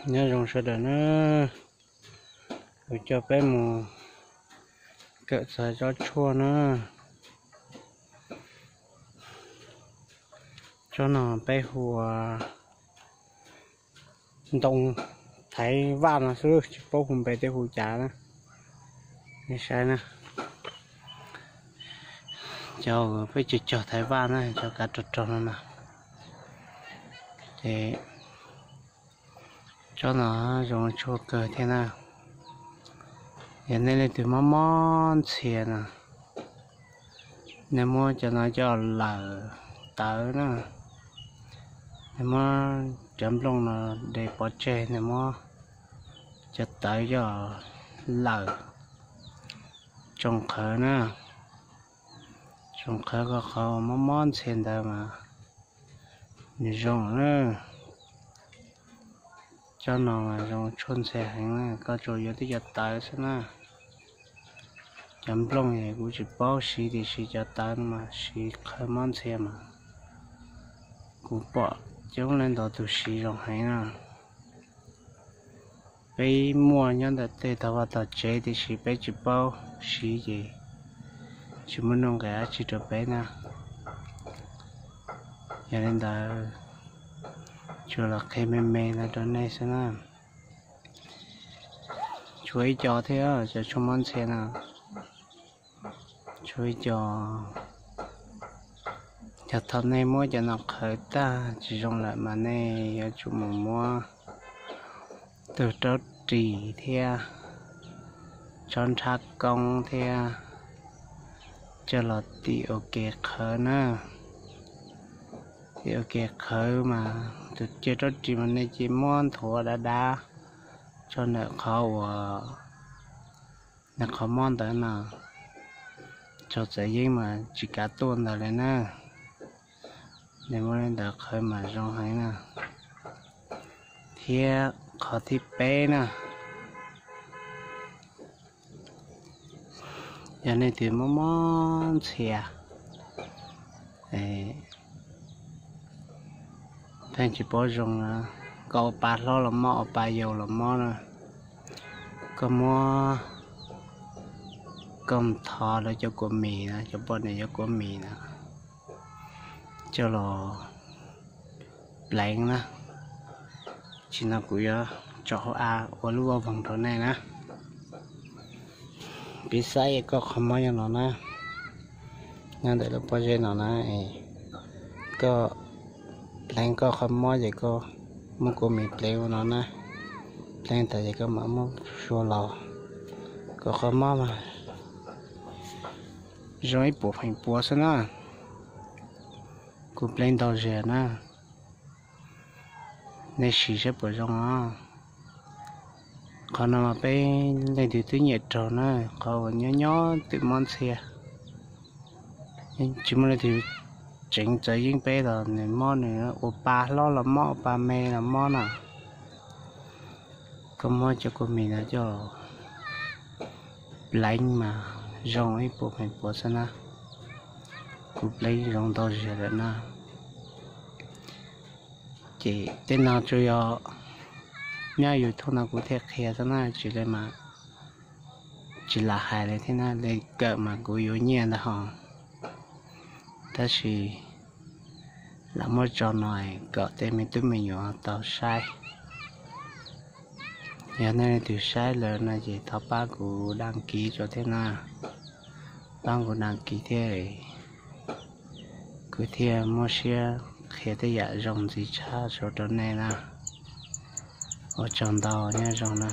Nyob zoo sawv daws na, kuv coj peb mus kawm txog tsob tshuaj na. Tsob no peb hu ua ntoo Thaiv Vaj no xwb, tsis paub hu npe thiab hu cas na. Nej saib na, cov peb cog cog Thaiv Vaj na, cov kav rog rog no na. Ces tsob no zoo tshuaj kawg thiab na. Yog nej leej twg mob mob ntxhia no, nej muab cov no coj lawm tawv na, nej muab cov nplooj no de pov tseg, nej muab cov tawv coj lawm tsoo qhawv na, tsoo qhawv kom qhov mob mob ntxhia ntawd mas nws zoo na. Tsob no mas zoo tshuaj ntxhia heev na, koj tsuas yuav tib cov tawv xwb na. Cov nplooj es kuv tsis paub siv, tiam sis cov tawv no mas siv qhawv mob ntxhia mas kuv pom coob leej ntau tus siv zoo heev na. Peb muaj nyob ntawm tej tog vaj tog tsev, tiam sis peb tsis paub siv ces tsis muaj nuj nqis dab tsi rau peb na. Yog li ntawd, tsuas los qhia me me no rau nej xwb na. Tshuav ib co thiab, cov tshuaj mob ntxhia no, tshuav ib co. Yog thaum nej muab cov no qhawv tag tsis zoo lawm mas nej yuav tsum mus muab tus raub ris thiab tsob nrhab koob thiab coj los tim ua ke qhawv na. Tim ua ke qhawv mas tus cej raub ris mas nej cia muab nthuav dav dav tso ntawm qhov uas nws qhov mob ntawd no, tso txawv yeeb mas tsis kav tuaj ntawd li na. Nej muab li ntawd qhawv mas zoo heev na. Thiab qhov thib peb na, yog nej twb mob mob ntxhia, pheej tsis paub zoo na, koj ua pa hlob los mob, ua pa yau los mob na, koj muab, koj thov lawv cov kua mis na, cov poj niam cov kua mis na, coj los pleev na. Tsis no kuv yuav tso hauv av ua lub vaj voog rau nej na. Piv xav koj qhov mob yog no na, nyob ntawm lub pob zeb no na, koj pleev koj qhov mob ces koj muab kua mis pleev ua no na, pleev tas ces koj mam muab sua los, koj qhov mob mas zoo ib puas feem pua xwb na. Kuv pleev ntau zis na, nej sim saib puas zoo os. Qhov no mas peb leej twg twb nyiam raug na, qhov uas nyob nyob twm mob ntxhia, tsis muaj leej twg tseev txawv yeeb peb los nws mob, nws ua pa hlob los mob, ua pa me los mob na. Koj muab cov kua mis no coj pleev mas zoo ib puas feem pua xwb na. Kuv pleev zoo ntau zis lawm na. Ces tej no tsuas yog nyob YouTube no kuv thiaj qhia xwb na, tsis li mas tsis lam hais li thiab na, li kawm mas kuv yuav nyiaj ntag hos. Tab sis lam muab tso no kom tej me tub me nyuam tau saib. Yog nej leej twg saib lawm no ces thov pab kuv đăng ký tso thiab na, pab kuv đăng ký thiab, kuv thiaj muaj siab qhia tej yam zoo ntxiv tshaj tso rau nej na. Ua tsaug ntau, nyob zoo na.